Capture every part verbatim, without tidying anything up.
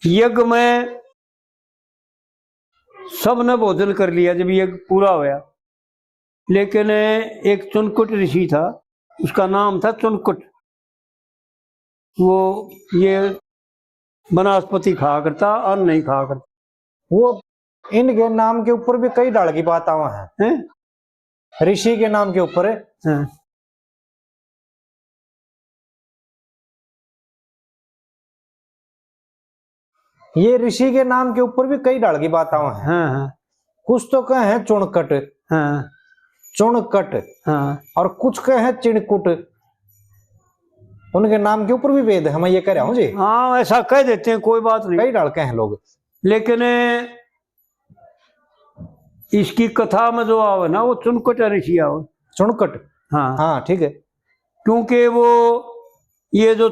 यज्ञ में सबने भोजन कर लिया जब यज्ञ पूरा होया, लेकिन एक चुनकुट ऋषि था, उसका नाम था चुनकुट। वो ये वनस्पति खाया करता, अन्न नहीं खाया करता। वो इनके नाम के ऊपर भी कई ढाल की बात आवा है। हैं? ऋषि के नाम के ऊपर। हाँ। ये ऋषि के नाम के ऊपर भी कई ढाल की बात आवा है। हाँ, हाँ। कुछ तो कहे हैं चुनकट, हाँ। चुनकट, हाँ। और कुछ कहे हैं चिणकुट। उनके नाम के ऊपर भी भेद है, मैं ये कह रहा हूँ जी। हाँ, ऐसा कह देते हैं, कोई बात नहीं। कई ढाल के हैं लोग। लेकिन इसकी कथा में जो आवे ना, वो चुनकट ऋषि आवे। चुनकट? हाँ। हाँ, ठीक है। क्योंकि वो ये जो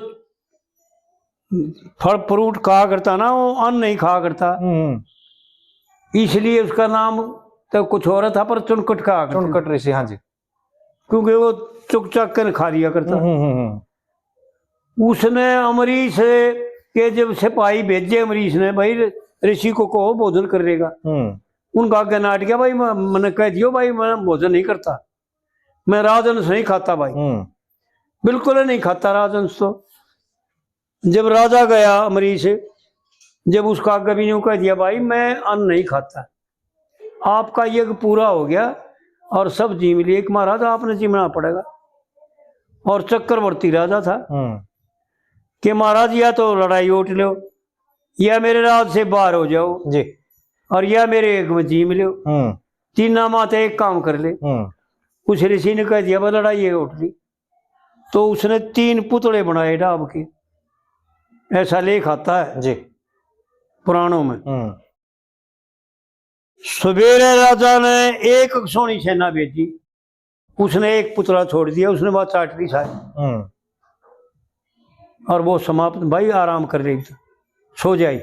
फल फ्रूट खाया करता ना, वो अन्न नहीं खाया करता, हम्म। इसलिए उसका नाम तो कुछ और था, पर चुनकट कहा करते। चुनकट ऋषि, हाँ जी। क्योंकि वो चुक चक के खा लिया करता। हम्म, हम्म, हम्म। उसने अमरीश के जब सिपाही भेजे अमरीश ने, "भाई, ऋषि को कहो, भोजन कर लेगा।" हम्म। उनका आगे नाट गया, "भाई, मैं, मैंने कह दियो भाई, मैं भोजन नहीं करता, मैं राजहंस नहीं खाता भाई, हम्म। बिल्कुल नहीं खाता राजहंस।" तो जब राजा गया अमरीश, जब उसका आगे भी यूं कह दिया, "भाई, मैं अन्न नहीं खाता, आपका यज्ञ पूरा हो गया और सब जीम लिए, कि महाराज, आपने जीमना पड़ेगा।" और चक्रवर्ती राजा था, हम्म। कि महाराज, या तो लड़ाई ओट लो, या मेरे राज से बाहर हो जाओ, जी। और या मेरे यज्ञ में जीम लो, हम्म। तीना माते एक काम कर ले। हम्म। उस ऋषि ने कह दिया, "बस, लड़ाई है ओट ली।" तो उसने तीन पुतले बनाए डाब के, ऐसा लेख आता है जी। पुराणों में। हम्म। सवेरे राजा ने एक सोहनी सेना भेजी, उसने एक पुतला छोड़ दिया, उसने बात चाट ली सारी। हम्म। और वो समाप्त, भाई आराम कर रही थी, सो जाई।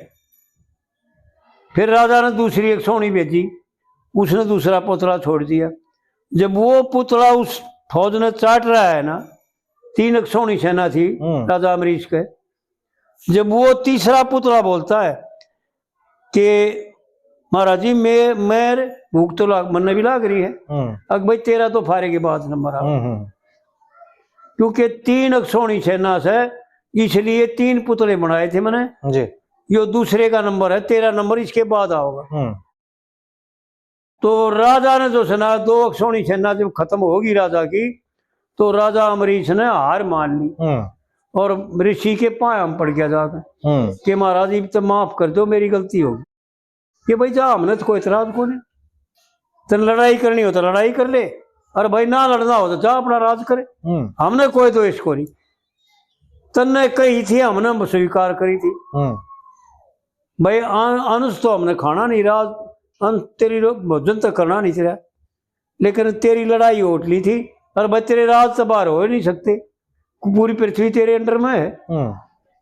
फिर राजा ने दूसरी एक सोहनी भेजी, उसने दूसरा पुतला छोड़ दिया। जब वो पुतला उस फौज ने चाट रहा है ना, तीन एक सोहनी सेना थी हम्म। राजा अमरीश के, जब वो तीसरा पुतला बोलता है कि महाराज जी, मैं, मैं भूख तो लाग, मन्ने भी लाग रही है। हम्म। अक भाई, तेरा तो फारे के बाद नंबर आ। हम्म, हम्म। क्योंकि तीन अक सोहनी सेना से, इसलिए तीन पुतले बनाए थे मैंने। जी। यो दूसरे का नंबर है, तेरा नंबर इसके बाद आओगा। हम्म। तो राजा ने जो सेना, दो अक सोहनी सेना जब खत्म होगी राजा की, तो राजा अमरीश ने हार मान ली हम्म। और ऋषि के पाया में पड़ गया जाकर हम्म। कि महाराज, इब तो माफ कर दो, मेरी गलती होगी। कि भाई जा, हमने तो कोई इतराज को नहीं, तेन लड़ाई करनी हो तो लड़ाई कर ले, और भाई ना लड़ना हो तो जा अपना राज करे, हम्म। हमने कोई द्वेष को नहीं। तन्ने कही थी, हमने स्वीकार करी थी। हम्म। भाई अन-, अंश तो हमने खाना नहीं, राज अन-, तेरी रो-, भोजन तो करना नहीं तेरा, लेकिन तेरी लड़ाई ओट ली थी, और भाई तेरे राज से बाहर हो ही नहीं सकते, पूरी पृथ्वी तेरे अंडर में है, हम्म।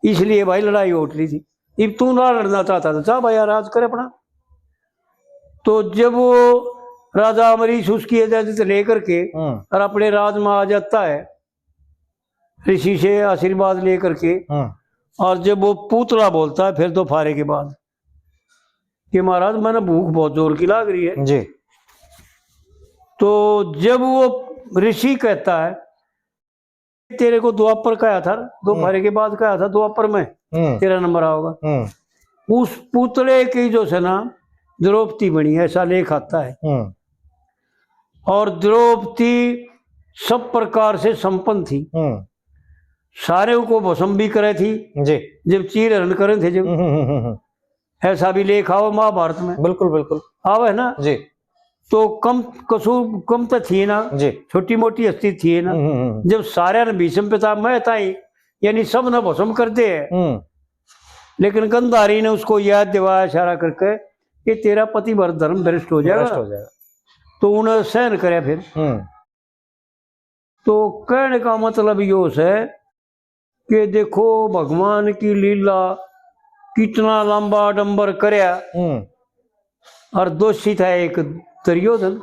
इसलिए भाई लड़ाई ओट ली थी। इब तू ना लड़ना चाहता तो जा भाई, राज कर अपना। तो जब वो राजा अमरीश उसकी इजाजत लेकर के हम्म। और अपने राज में आ जाता है, ऋषि से आशीर्वाद लेकर के, हम्म। और जब वो पुतला बोलता है, फिर तो फारे के बाद कि महाराज, मैंने भूख बहुत जोर की लाग रही है। जी। तो जब वो ऋषि कहता है, तेरे को द्वापर कहा था, दो हम्म। फारे के बाद कहा था, द्वापर में हम्म। तेरा नंबर आओगा। हम्म। उस पुतले की जो है ना, द्रौपदी बनी, ऐसा लेख आता है। हम्म। और द्रौपदी सब प्रकार से संपन्न थी, हम्म। सारे को भस्म भी करे थी, जी। जब चीर हरण करे थे जब, हम्म, हम्म, हम्म, हम्म। ऐसा भी लेख आवे महाभारत में। बिल्कुल, बिल्कुल। आवे है ना? जी। तो कम कसूर, कम तो थी ना, जी। छोटी मोटी हस्ती थी ना। हम्म, हम्म, हम्म। जब सारे ने भीष्म पितामह ताई, यानी सब ने भस्म कर दे, हम्म। लेकिन गंधारी ने उसको याद दिवाया इशारा करके कि तेरा पति भर धर्म भ्रष्ट हो जाएगा। भ्रष्ट हो जाएगा। तो उन्हें सहन करे फिर। हम्म। तो कहने का मतलब यो है कि देखो भगवान की लीला, कितना लंबा आडंबर करया। हम्म। और दोषी था एक दुर्योधन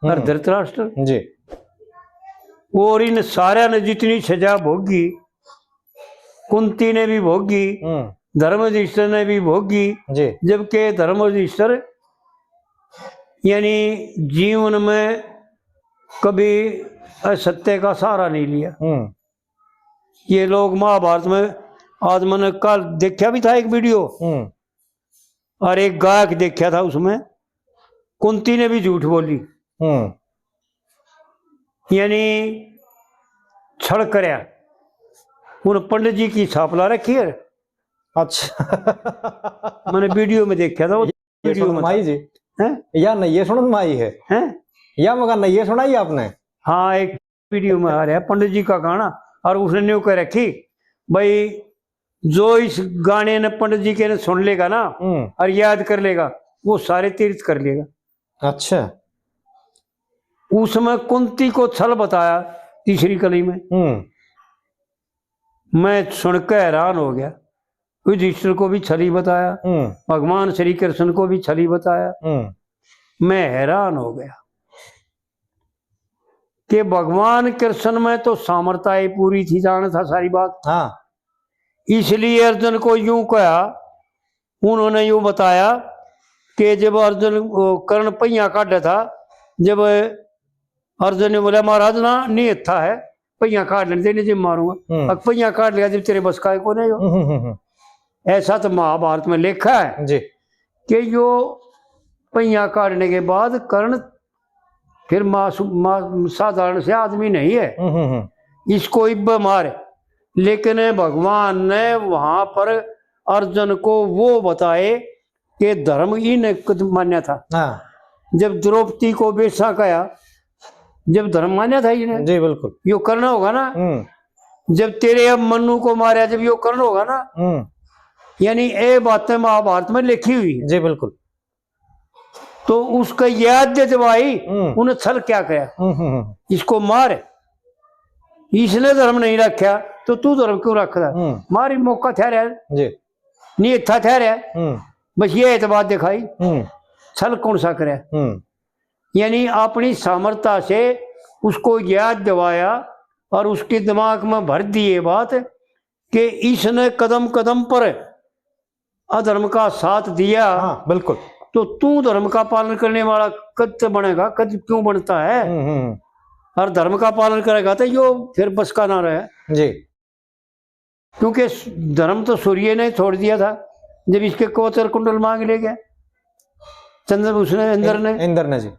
और हम्म। धृतराष्ट्र। जी। और इन सारे ने जितनी सजा भोगी, कुंती ने भी भोगी, हम्म। धर्म युधिष्ठिर ने भी भोगी। जी। जबकि धर्म युधिष्ठिर यानी जीवन में कभी असत्य का सहारा नहीं लिया। हम्म। ये लोग महाभारत में, आज मैंने कल देखा भी था एक वीडियो, हम्म। और एक गायक देखा था, उसमें कुंती ने भी झूठ बोली, हम्म। यानी छल करया। उन पंडित जी की छाप ला रखी है। अच्छा। मैंने वीडियो में देखा था, वो ये वीडियो सुनत में था। माई जी। हैं? या नहीं, ये सुनत माई है। हैं? या मगर नहीं, ये सुनाई आपने? हाँ, एक वीडियो में आ रहा है पंडित जी का गाना, और उसने न्यू कह रखी, भाई, जो इस गाने ने पंडित जी के ने सुन लेगा ना हम्म। और याद कर लेगा, वो सारे तीर्थ कर लेगा। अच्छा। उसमें कुंती को छल बताया तीसरी कली में। हम्म। मैं सुन के हैरान हो गया। युधिष्ठिर को भी छल ही बताया, हम्म। भगवान श्री कृष्ण को भी छल ही बताया। हम्म। मैं हैरान हो गया कि भगवान कृष्ण में तो सामर्थ्य पूरी थी, जान था सारी बात। हाँ। इसलिए अर्जुन को यूं कहा, उन्होंने यूं बताया कि जब अर्जुन, ओ, कर्ण पहिया काढ़ा था, जब अर्जुन ने बोला, "महाराज ना, नहीं अच्छा है, पहिया काढ़ लेने दे, नहीं जब मारूंगा।" हम्म। अब पहिया काढ़ लिया, जब तेरे बस का है, कौन है यो? हम्म, हम्म, हम्म। ऐसा तो महाभारत में लिखा है जी। कि यो पहिया काढ़ने के बाद कर्ण फिर मासू-, मा-, साधारण से आदमी नहीं है। हम्म, हम्म, हम्म। इसको इब्बे मार। लेकिन भगवान ने वहां पर अर्जुन को वो बताए कि धर्म ही ने कद मान्या था। हाँ। जब द्रौपदी को बेसा कहा, जब धर्म मान्या था इन्हें, जी, बिल्कुल। यो कर्ण होगा ना। हम्म। जब तेरे अब मनु को मारा, जब यो कर्ण होगा ना, हम्म। यानी ये बातें महाभारत में लिखी हुई है। जी, बिल्कुल। तो उसका याद दे जब आई, हम्म। उन्हें छल क्या कहा? हम्म, हम्म, हम्म। इसको मार, इसने धर्म नहीं रखा, तो तू धर्म क्यों रखता? हम्म। मारी मौका ठहरा है। जी। नहीं था ठहरा है। हम्म। बस ये एतबार दिखाई। हम्म। छल कौन सा करे? हम्म। यानी अपनी सामर्थ्य से उसको याद दिवाया और उसके दिमाग में भर दी ये बात कि इसने कदम कदम पर अधर्म का साथ दिया। हाँ, बिल्कुल। तो तू धर्म का पालन करने वाला कद से बनेगा, कद क्यों बनता है? हम्म, हम्म। और धर्म का पालन करेगा तो यो फिर बस का ना रहे। जी। क्योंकि स-, धर्म तो सूर्य ने छोड़ दिया था जब इसके कोचर कुंडल मांग ले गया चंद्र, उसने, इंद्र ने। इंद्र ने जी।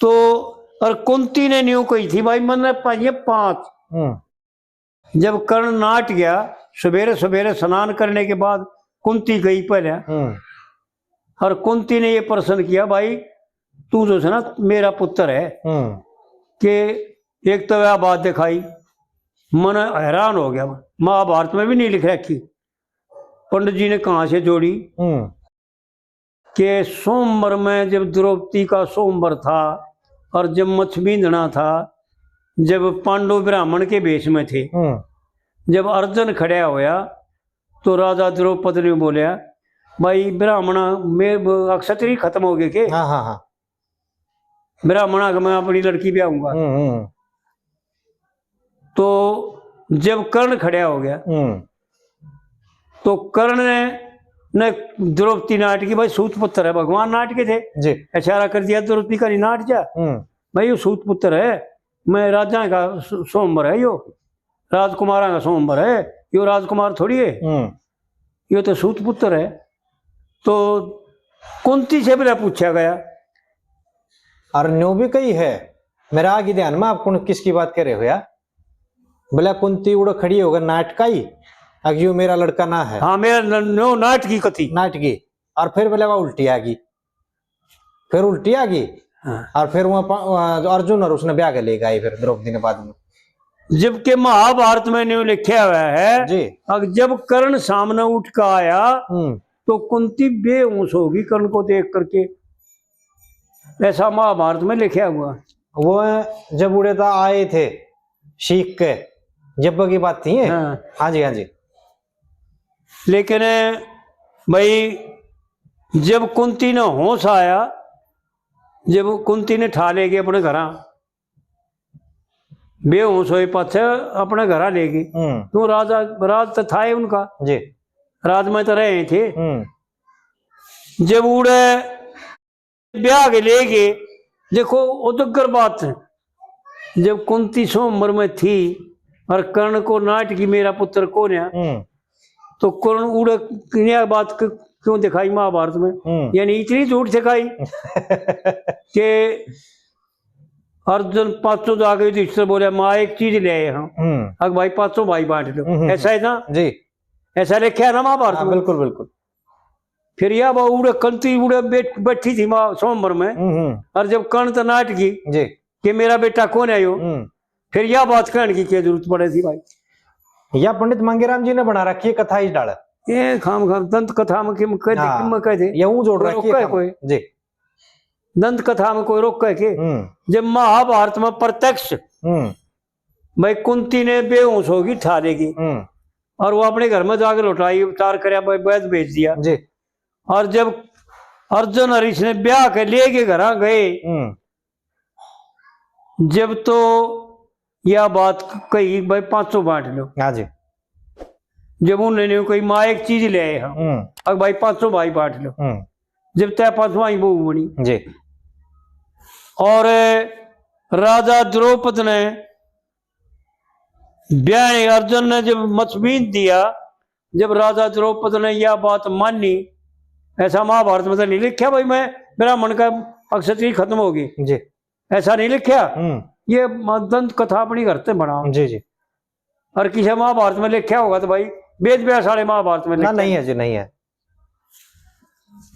तो और कुंती ने न्यू कही थी, "भाई, मैंने पाइए पांच।" हम्म। जब कर्ण नाट गया, सवेरे सवेरे स्नान करने के बाद कुंती गई पहले, हम्म। और कुंती ने ये प्रश्न किया, "भाई, तू जो है ना, मेरा पुत्र है।" हम्म। कि एक तो वह बात दिखाई, मन हैरान हो गया। महाभारत में भी नहीं लिख रखी, पंडित जी ने कहाँ से जोड़ी हम्म। कि स्वयंवर में, जब द्रौपदी का स्वयंवर था और जब मछ बींधना था, जब पांडव ब्राह्मण के भेष में थे, हम्म। जब अर्जुन खड़ा होया तो राजा द्रौपद ने बोलिया, "भाई, ब्राह्मण में वो क्षत्रिय खत्म हो गए के? हाँ, हाँ, हाँ। ब्राह्मण आके मैं अपनी लड़की ब्याहूंगा।" हम्म, हम्म। तो जब कर्ण खड़ा हो गया, हम्म। तो कर्ण ने, ने द्रौपदी नाट की, भाई, सूत पुत्र है, भगवान नाट के थे, जी। इशारा कर दिया द्रौपदी का, "नहीं, नाट जा, हम्म। भाई, यो सूत पुत्र है, मैं राजा का सो-, सोमवर है यो।" राजकुमारा का सोमवर है, यो राजकुमार थोड़ी है। हम्म। यो तो सूत पुत्र है। तो कुंती से पहले पूछा गया। और न्यू भी कही है, मेरा आगे ध्यान में, आप कौन किसकी बात कर रहे हो यार? बोला कुंती उड़ खड़ी होकर नाटकाई, अब यो मेरा लड़का ना है। हाँ, मेरा न-, न्यू नाटकी कथी। नाटकी। और फिर बोला वह उल्टी आ गई। फिर उल्टी आ गई। हाँ। और फिर वहाँ प-, वहाँ अर्जुन और उसने ब्याह के लेके आई फिर द्रौपदी ने बाद में। जबकि महाभारत में न्यू लिखा हुआ है, जी। अग जब कर्ण सामने उठ के आया, हम्म। तो कुंती बेहोश होगी कर्ण को देख करके, ऐसा महाभारत में लिखा हुआ। वो जब उड़े था आए थे सीख के, जब की बात थी ये। हाँ। हाँ जी, हाँ जी। लेकिन भाई, जब कुंती ने होश आया, जब कुंती ने ठा लेके अपने घरा, बेहोश होए पाछे अपने घरा लेके, हम्म। तो राजा, राज तो था ही उनका। जी। राज में तो रहे थे। हम्म। जब उड़े ब्याह के ले गए, देखो उदग्र बात है। जब कुंती सौ उम्र में थी और कर्ण को नाट की मेरा पुत्र कौन है, हम्म। तो कर्ण उड़े किन्या बात क-, क्यों दिखाई महाभारत में? हम्म। यानी इतनी झूठ सिखाई कि अर्जुन पांचों जाके युधिष्ठिर बोले, "माँ एक चीज ले आए हम।" हम्म। अब भाई पांचों भाई बांट लो। हम्म, हम्म, ऐसा है ना? जी। ऐसा लिखा है ना महाभारत हाँ, में? बिल्कुल, बिल्कुल। फिर यह वो उड़े, कुंती उड़े बैठ-, बैठी थी माँ सौ उम्र में। हम्म, हम्म। और जब कर्ण तो नाट की जी। कि मेरा बेटा कौन है यो? हम्म। फिर यह बात कहने की क्या जरूरत पड़े थी भाई? या पंडित मांगेराम जी ने बना रखी है कथा इस डाल। ये खाम खाम दंत कथा में किम कह दे, हाँ। किम कह दे। ये ऊं जोड़ वो रखी है रोका है खाम। कोई? जी। दंत कथा में कोई रोका है के? हम्म। जब महाभारत में प्रत्यक्ष हम्म। भाई कुंती ने बेहोश होगी ठा देगी। हम्म। और वो अपने घर में जाके लौटाई, उपचार करया, भाई वैद भेज दिया। जी। और जब अर्जुन और इसने ब्याह के लिए के घर गए, हम्म। जब तो यह बात कही, "भाई पांचों बांट लो।" हाँ जी। जब उन्होंने कही, "माँ एक चीज ले आए हम।" हम्म। अब भाई पांचों भाई बांट लो। हम्म। जब तय पांचों आई बहू बनी। जी। और राजा द्रौपद ने ब्याह अर्जुन ने जब मत बीन दिया, जब राजा द्रौपद ने यह बात मानी, ऐसा महाभारत में तो नहीं लिखा भाई, मैं ब्राह्मण का अक्षत्री खत्म होगी, जी। ऐसा नहीं लिखा। हम्म। ये म-, दंत कथा अपनी घर से बनाओ। जी, जी। और किसी महाभारत में लिखा होगा तो भाई वेद व्यास वाले महाभारत में ना, लिखा नहीं है। है जी, नहीं है।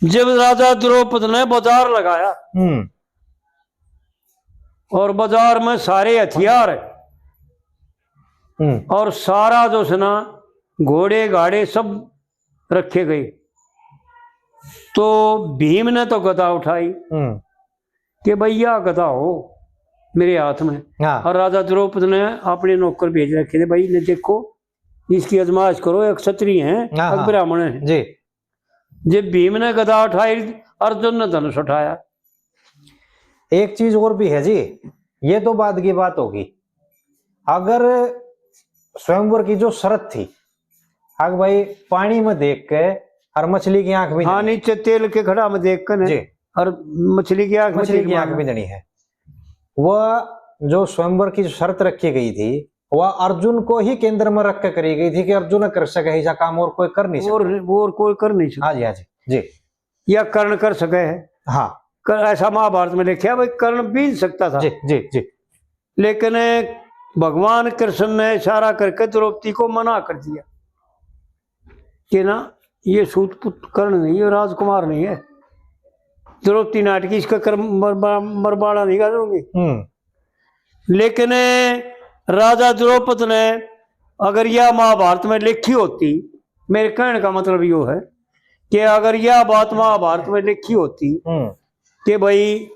जब राजा द्रौपद ने बाजार लगाया हम्म। और बाजार में सारे हथियार हम्म। और सारा जो है ना घोड़े गाड़े सब रखे गए, तो भीम ने तो गदा उठाई हम्म। कि भाई या गदा हो मेरे हाथ में। हाँ। और राजा द्रौपद ने अपने नौकर भेज रखे थे, "भाई ने देखो, इसकी आजमाइश करो, एक क्षत्रिय है, हाँ, एक हाँ। ब्राह्मण है।" जी। जब भीम ने गदा उठाई, अर्जुन ने धनुष उठाया। एक चीज और भी है जी, ये तो बाद की बात होगी। अगर स्वयंवर की जो शर्त थी, अगर भाई पानी में देख के और मछली की आंख भी हाँ, देनी। नीचे तेल के घड़ा में देख कर जी। और मछली की आंख में मछली तेल की आंख मारना। भी देनी है। वह जो स्वयंवर की जो शर्त रखी गई थी, वह अर्जुन को ही केंद्र में रख के करी गई थी कि अर्जुन कर सके ऐसा काम और कोई कर नहीं सकता। और, और कोई कर नहीं सकता। हाँ जी, हाँ जी, जी। या कर्ण कर सके है। हाँ। कर, ऐसा महाभारत में लिखा है, भाई कर्ण भी नहीं सकता था। जी, जी, जी। लेकिन भगवान कृष्ण ने इशारा करके द्रौपदी को मना कर दिया कि ना, ये सूत पुत्र कर्ण नहीं है, राजकुमार नहीं है, द्रौपदी नाटकी इसका कर्म मर-, मर-, मरबाड़ा नहीं करूंगी। हम्म। लेकिन राजा द्रौपद ने अगर यह महाभारत में लिखी होती, मेरे कहने का मतलब यो है कि अगर यह बात महाभारत में लिखी होती हम्म। कि भाई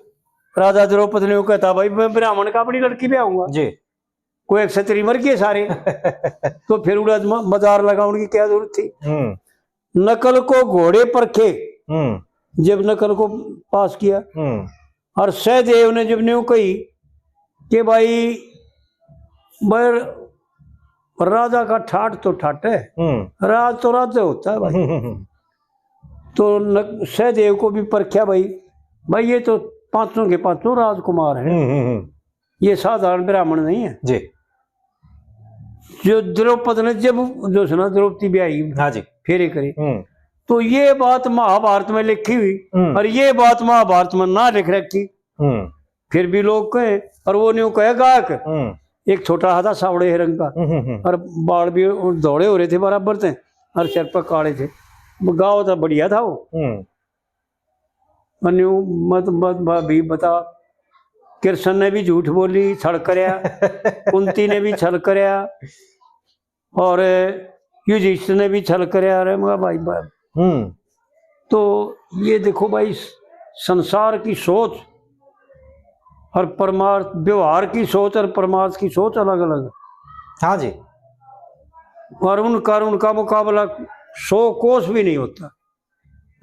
राजा द्रौपद ने यूं कहता, "भाई मैं ब्राह्मण का अपनी लड़की ब्याहूंगा।" जी। कोई एक क्षत्रिय मर गए सारे, तो फिर उड़ा म-, मजार लगाने की क्या जरूरत थी? हम्म। नकल को घोड़े परखे, हम्म। जब नकल को पास किया, हम्म। और सहदेव ने जब न्यू कही कि भाई, भाई राजा का ठाट तो ठाट है, हम्म। राज तो राज होता है भाई। हम्म। तो न-, सहदेव को भी परख्या भाई, भाई ये तो पांचों के पांचों राजकुमार हैं। हम्म, हम्म, हम्म। ये साधारण ब्राह्मण नहीं है। जी। जो द्रौपद ने जब जो है ना द्रौपदी ब्याही हाँ जी। फेरे करे, हम्म। तो ये बात महाभारत में लिखी हुई हम्म। और ये बात महाभारत में ना लिख रखी। हम्म। फिर भी लोग कहे, और वो न्यू कहे गायक, हम्म। एक छोटा हाथा सावड़े रंग का, हम्म, हम्म, हम्म। और बाल भी धोले हो रहे थे बराबर थे, और सिर पर काले थे, वो गाओ तो बढ़िया था वो। हम्म। और न्यू मत, मत, मत भी बता, कृष्ण ने भी झूठ बोली, छल करया, कुंती ने भी छल करया, और युधिष्ठिर ने भी छल करया। अरे मैं भाई, भाई। हम्म। तो ये देखो भाई, संसार की सोच और परमार्थ, व्यवहार की सोच और परमार्थ की सोच अलग-अलग। हाँ जी। और उनका, उनका मुकाबला सौ कोस भी नहीं होता।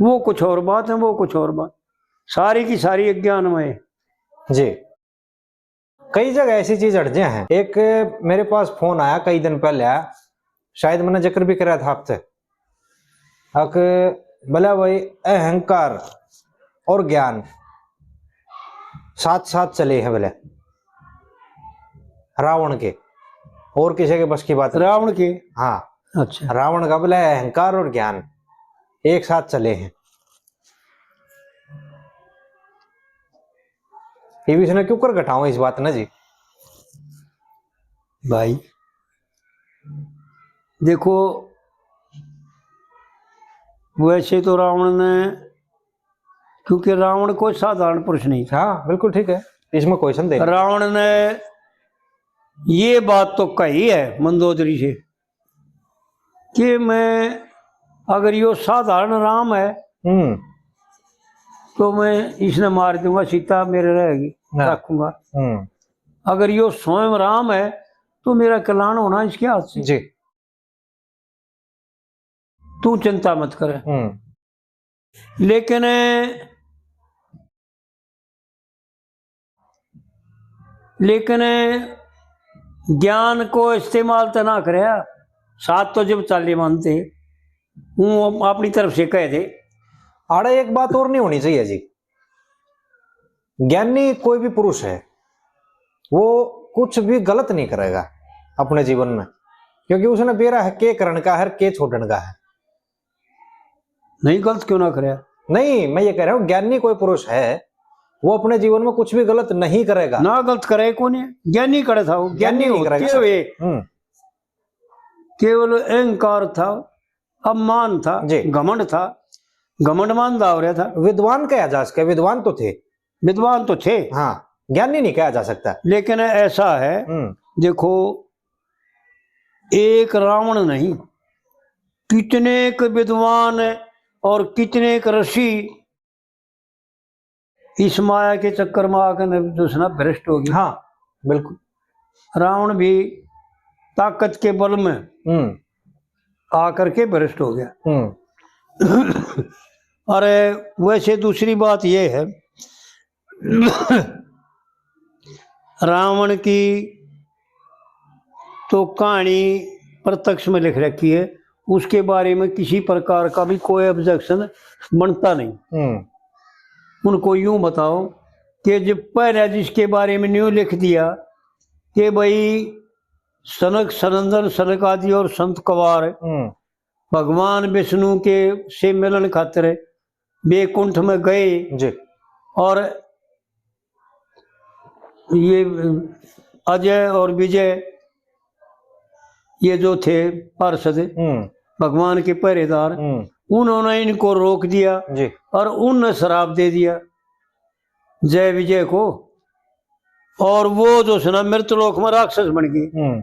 वो कुछ और बात है, वो कुछ और बात, सारी की सारी अज्ञानमय है। जी। कई जगह ऐसी चीज अड़जे हैं। एक मेरे पास फोन आया कई दिन पहले, शायद मैंने जिक्र भी करा था आपसे, अक बोला भाई, अहंकार और ज्ञान साथ साथ चले हैं बोले रावण के, और किसी के बस की बात नहीं। रावण के? हाँ। अच्छा। रावण का बोला अहंकार और ज्ञान एक साथ चले हैं। ये भी इसने क्यों कर घटाओ इस बात ना जी? भाई देखो, वैसे तो रावण ने, क्योंकि रावण कोई साधारण पुरुष नहीं था। हाँ, बिल्कुल ठीक है, इसमें कोई संदेह नहीं। रावण ने ये बात तो कही है मंदोदरी से कि मैं, अगर यो साधारण राम है हम्म। तो मैं इसने मार दूंगा, सीता मेरे रहेगी, हाँ। रखूंगा। हम्म। अगर यो स्वयं राम है तो मेरा कल्याण होना इसके हाथ से। जी। तू चिंता मत करे। हम्म। लेकिन, लेकिन ज्ञान को इस्तेमाल तो ना करे। साथ तो जब चाले मानते, वो अपनी तरफ से कह दे। आड़े एक बात और नहीं होनी चाहिए जी, ज्ञानी कोई भी पुरुष है, वो कुछ भी गलत नहीं करेगा अपने जीवन में, क्योंकि उसने बेरा है के करण का है, के छोड़न का है। नहीं, गलत क्यों ना करे? नहीं, मैं ये कह रहा हूँ, ज्ञानी कोई पुरुष है, वो अपने जीवन में कुछ भी गलत नहीं करेगा। ना गलत करे कौन है? ज्ञानी करे था वो, ज्ञानी ज्ञानी नहीं होते करेगा। हुए हम्म। केवल अहंकार था, अभिमान था, जी। घमंड था, घमंड मान दाव रहा था। विद्वान कहा जा सके, विद्वान तो थे। विद्वान तो थे। हाँ, ज्ञानी नहीं कहा जा सकता। लेकिन ऐसा है, हम्म। देखो, एक रावण नहीं, कितने क विद्वान और कितने क ऋषि इस माया के चक्कर में आकर न-, जो है ना, भ्रष्ट हो गए। हाँ, बिल्कुल। रावण भी ताकत के बल में हम्म। आकर के भ्रष्ट हो गया। हम्म। अरे, वैसे दूसरी बात ये है, रावण की तो कहानी प्रत्यक्ष में लिख रखी है, उसके बारे में किसी प्रकार का भी कोई ऑब्जेक्शन बनता नहीं। हम्म। उनको यूं बताओ कि जब पहले जिसके बारे में न्यू लिख दिया कि भाई सनक सनंदन सनक आदि और संत कवार हम्म। भगवान विष्णु के से मिलन खातिर बैकुंठ में गए जी। और ये अजय और विजय, ये जो थे पार्षद, हम्म। भगवान के पहरेदार, हम्म। उन्होंने इनको रोक दिया जी। और उनने श्राप दे दिया जय विजय को, और वो जो है ना मृतलोक में राक्षस बन गए। हम्म।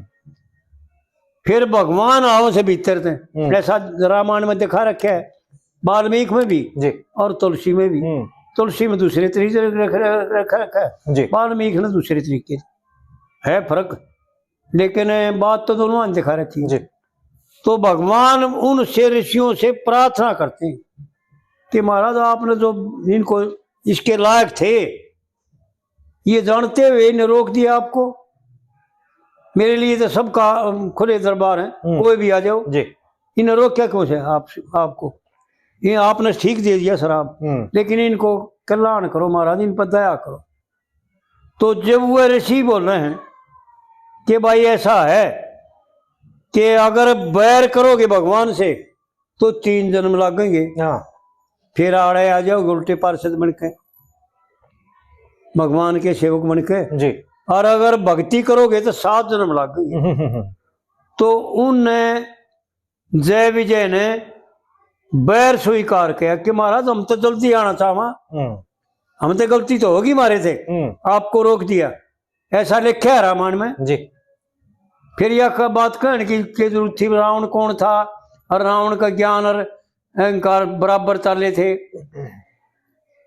फिर भगवान आओ से भीतर थे, हम्म। जैसा रामायण में दिखा रखा है, वाल्मीकि में भी जी। और तुलसी में भी। हम्म। तुलसी में दूसरे तरीके रख, रख, रख रखा है, जी। वाल्मीकि ने दूसरे तरीके, है फर्क, लेकिन बात तो दोनों ने दिखा रखी है। जी। तो भगवान उनसे, ऋषियों से प्रार्थना करते हैं कि महाराज, आपने जो इनको इसके लायक थे, ये जानते हुए इन्हें रोक दिया आपको। मेरे लिए तो सबका, अम, खुले दरबार हैं, हम्म। कोई भी आ जाओ। जी। इन्हें रोक्या क्यों से आप, आपको? ये आपने ठीक दे दिया शराब, हम्म। लेकिन इनको कल्याण करो महाराज, इन पर दया करो। तो जब वह ऋषि बोल रहे हैं कि भाई ऐसा है कि अगर बैर करोगे भगवान से तो तीन जन्म लागेंगे, हाँ। फिर आड़े आ जाओगे उल्टे पार्षद बन के, भगवान के सेवक बन के। जी। और अगर भक्ति करोगे तो सात जन्म लागेंगे। तो उनने, जय विजय ने बैर स्वीकार किया कि महाराज, हम तो जल्दी आना चाहवा, हम्म। हम तो गलती तो होगी मारे थे, हम्म। आपको रोक दिया, ऐसा लिखा है रामायण में। जी। फिर यह क-, बात कहने की, की जरूरत थी, रावण कौन था और रावण का ज्ञान और अहंकार बराबर चाले थे।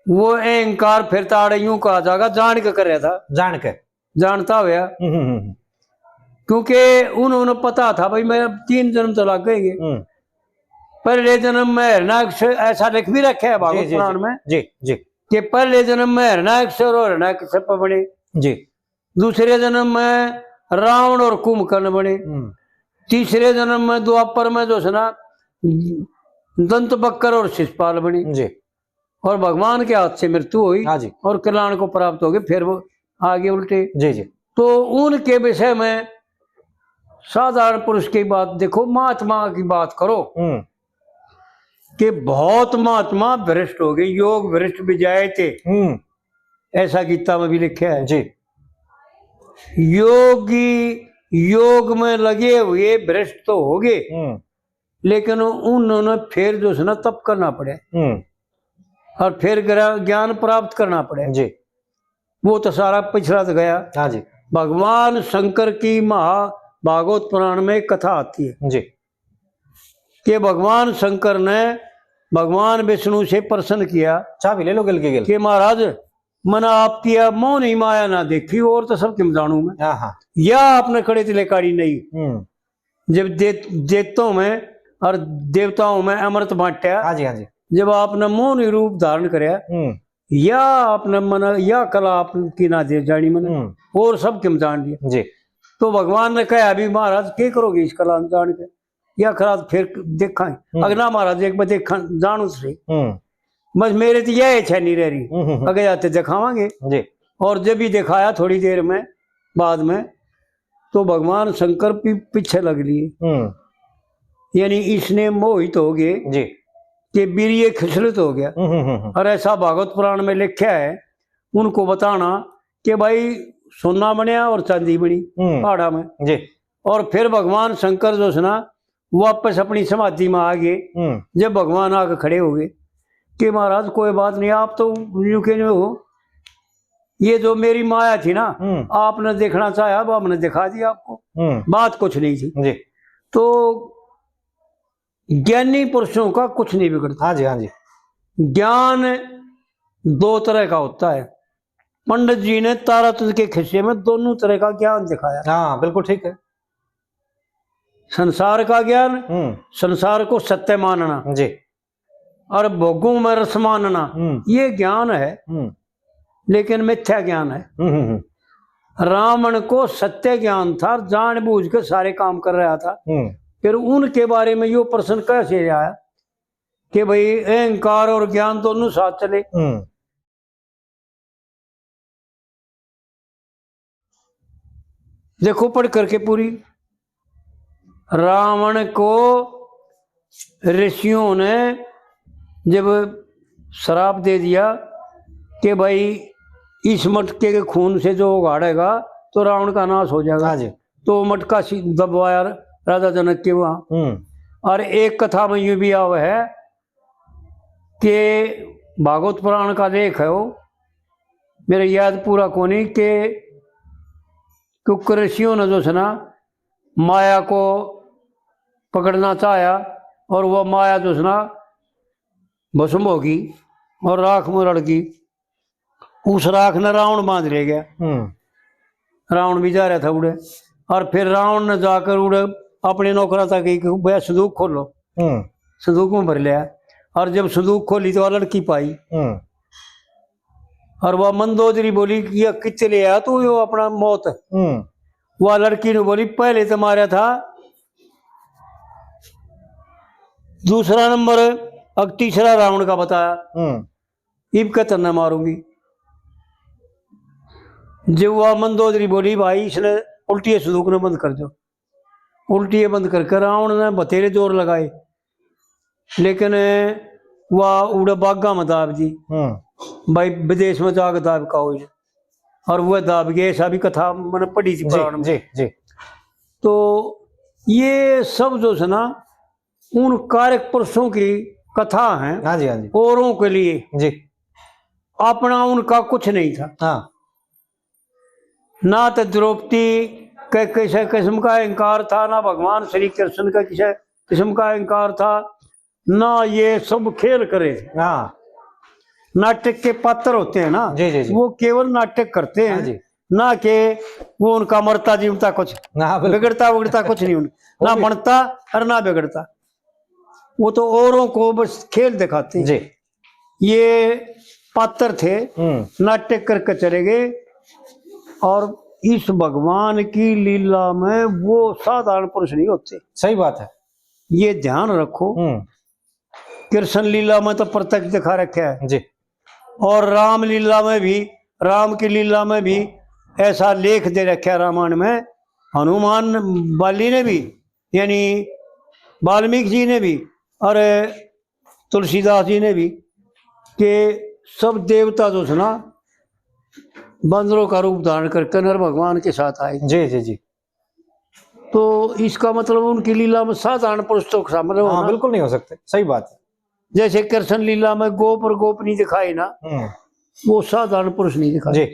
वो अहंकार फिर ताड़े यूं कहा जाएगा, जान के कर रहा था। जान के। जानता होया। हम्म, हम्म, हम्म। क्योंकि उन्होंने पता था, भाई, मेरा तीन जन्म तो लग गए। हम्म। पहले जन्म में हिरणाक्ष, ऐसा लिख भी रखा है भागवत जी, जी, पुराण जी। में, जी, जी। कि पहले जन्म में हिरणाक्ष और हिरण्यकश्यप बने। जी। दूसरे जन्म में रावण और कुंभकर्ण बने। हम्म। तीसरे जन्म में द्वापर में जो है ना, दंत बक्कर और शिशुपाल बने। जी। और भगवान के हाथ से मृत्यु हुई। हाँ जी। और कल्याण को प्राप्त हो गए, फिर वो आगे उल्टे। जी, जी। तो उनके विषय में साधारण पुरुष की बात देखो, महात्मा की बात करो हम्म। कि बहुत महात्मा भ्रष्ट हो गए, योग भ्रष्ट भी जाए थे, हम्म। ऐसा गीता में भी लिखा है। जी। योगी योग में लगे हुए भ्रष्ट तो हो गए, हम्म। लेकिन उन्होंने फिर जो है ना तप करना पड़े हम्म। और फिर ग्रा-, ज्ञान प्राप्त करना पड़े। जी। वो तो सारा पिछड़ा तो गया। हाँ जी। भगवान शंकर की महाभागवत पुराण में एक कथा आती है जी। कि भगवान शंकर ने भगवान विष्णु से प्रश्न किया, चाबी ले लो गिल के गिल। कि महाराज, मैंने आपकी यह मोहनी माया ना देखी, और तो सब किम जानू मैं। हाँ, हाँ। या आपने कड़े तिले काढ़ी नहीं। हम्म। जब दे-, देवताओं में और देवताओं में अमृत बांटा, हाँ जी, हाँ जी। जब आपने मोहनी रूप धारण करया, हम्म। या आपने मन, या कला आपकी ना दे जानी मैंने, हम्म। और सब किम जान लिया। जी। तो भगवान ने कहा, अभी महाराज, के करोगे इस कला जान के? या कला तो फिर देखा है। हम्म। अगला महाराज, एक बार देखा, जानू से। हम्म। बस मेरे तो यह इच्छा नहीं रह रही। हम्म, हम्म, हम्म। अगर जाते दिखावांगे। जी। और जब भी दिखाया थोड़ी देर में, बाद में, तो भगवान शंकर भी पीछे लग लिए। हम्म। यानी इसने मोहित हो गए जी। कि वीर ये खिसलित हो गया। हम्म, हम्म, हम्म। और ऐसा भागवत पुराण में लिखा है, उनको बताना कि भाई सोना बनया और चांदी बनी हम्म। पहाड़ा में। जी। और फिर भगवान शंकर जो है ना, वापस अपनी समाधि में आ गए। हम्म। जब भगवान आके खड़े हो गए कि महाराज, कोई बात नहीं, आप तो यूं के यूं हो, ये जो मेरी माया थी ना, हम्म। आपने देखना चाहा, वो हमने दिखा दिया आपको। हम्म। बात कुछ नहीं थी। जी। तो ज्ञानी पुरुषों का कुछ नहीं बिगड़ता। हाँ जी, हाँ जी। ज्ञान दो तरह का होता है। पंडित जी ने तारातंत्र के खिस्से में दोनों तरह का ज्ञान दिखाया। हाँ, बिल्कुल ठीक है। संसार का ज्ञान, हम्म। संसार को सत्य मानना जी। और भोगों में रस मानना, हम्म। ये ज्ञान है। हम्म। लेकिन मिथ्या ज्ञान है। हम्म, हम्म, हम्म। रावण को सत्य ज्ञान था, जानबूझ के सारे काम कर रहा था। हम्म। फिर उनके बारे में यो प्रश्न कैसे आया कि भाई अहंकार और ज्ञान दोनों साथ चले? हम्म। देखो पढ़ करके पूरी, रावण को ऋषियों ने जब श्राप दे दिया कि भाई इस मटके के खून से जो उघाड़ेगा तो रावण का नाश हो जाएगा। हाँ जी। तो मटका सी-, दबवाया राजा जनक के वहां। हम्म। और एक कथा में यूं भी आव है कि भागवत पुराण का लेख है वो, मेरे याद पूरा कोनी, कि कुकर ऋषियों ने जो है ना माया को पकड़ना चाहा और वो माया जो है ना भस्म होगी और राख में रड़ गई। उस राख ने रावण बांध ले गया। हम्म। रावण भी जा रहा था उड़े, और फिर रावण ने जाकर उड़े अपने नौकरा तक एक, "भैया, संदूक खोलो।" हम्म। संदूक में भर लिया, और जब संदूक खोली तो वह लड़की पाई। हम्म। और वह मंदोदरी बोली कि, "यह कित ले आया तू यो अपना मौत?" हम्म। वह लड़की ने बोली, "पहले तो मारा था दूसरा नंबर, अब तीसरा रावण का बताया।" हम्म। इब के तन्ने मारूंगी। जब वह मंदोदरी बोली, "भाई, इसने उल्टी संदूक ने बंद कर दो।" उल्टी बंद करके रावण ने बतेरे जोर लगाए, लेकिन वह उड़े बागा में दाब दी। हम्म। भाई, विदेश में जाके दाब का हो, और वह दाब गए। ऐसा भी कथा मैंने पढ़ी थी जी, पुराण में। जी, जी। तो ये सब जो है ना, उन कारक पुरुषों की कथा है। हाँ जी, हाँ जी। औरों के लिए जी। अपना उनका कुछ नहीं था। हाँ। ना तो द्रौपदी के किसी किस्म का अहंकार था, ना भगवान श्री कृष्ण का किसी किस्म का अहंकार था, ना ये सब खेल करे थे। हाँ। नाटक के पात्र होते हैं ना, जी, जी, जी। वो केवल नाटक करते हैं, हाँ जी। ना के वो उनका मरता जीवता कुछ, हाँ, बिल्कुल। बिगड़ता बिगड़ता कुछ नहीं उनका, ना ओके। बनता और ना बिगड़ता। वो तो औरों को बस खेल दिखाते हैं। जी। ये पात्र थे, हम्म। नाटक करके चले गए। और इस भगवान की लीला में वो साधारण पुरुष नहीं होते। सही बात है। ये ध्यान रखो। हम्म। कृष्ण लीला में तो प्रत्यक्ष दिखा रखा है। जी। और रामलीला में भी, राम की लीला में भी ऐसा लेख दे रखा है रामायण में। हनुमान बाली ने भी, यानी वाल्मीकि जी ने भी और तुलसीदास जी ने भी, कि सब देवता जो है ना, बंदरों का रूप धारण करके नर भगवान के साथ आए। जी जी जी। तो इसका मतलब उनकी लीला में साधारण पुरुष तो शामिल हो हाँ, ना। बिल्कुल नहीं हो सकते, सही बात है। जैसे कृष्ण लीला में गोप और गोपनी दिखाए ना, हम्म, वो साधारण पुरुष नहीं दिखाए। जी।